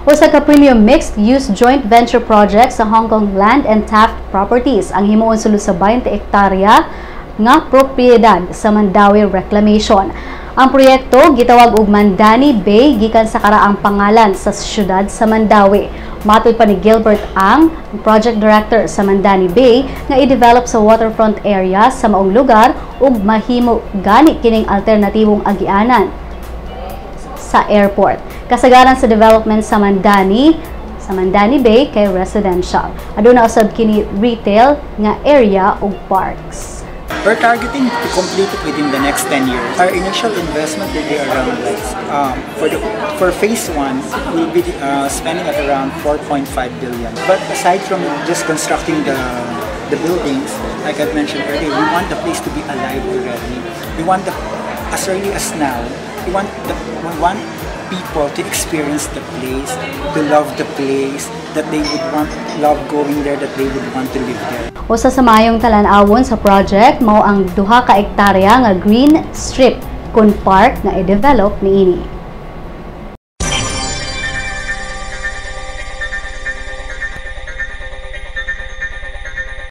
Usa ka premium mixed-use joint venture project sa Hong Kong Land and Taft Properties ang himuon sulod sa 20 hektarya nga propiedad sa Mandaue Reclamation. Ang proyekto gitawag og Mandani Bay gikan sa karaang pangalan sa syudad sa Mandaue. Matod pa ni Gilbert Ang, project director sa Mandani Bay, nga i-develop sa waterfront area sa maong lugar ug mahimo gani kining alternatibong agianan sa airport. Kasagaran sa development sa Mandani Bay kay residential. Aduna usab kini retail nga area ug parks. We're targeting to complete it within the next 10 years. Our initial investment will be around like, for phase one, we'll be spending at around 4.5 billion. But aside from just constructing the buildings, like I've mentioned earlier, we want the place to be alive already. We want the as early as now, we want people to experience the place, to love the place, that they would want love going there, that they would want to live there. Usa sa maayong talan-awon sa project mao ang 2 ka hektarya nga green strip kun park nga i-develop niini.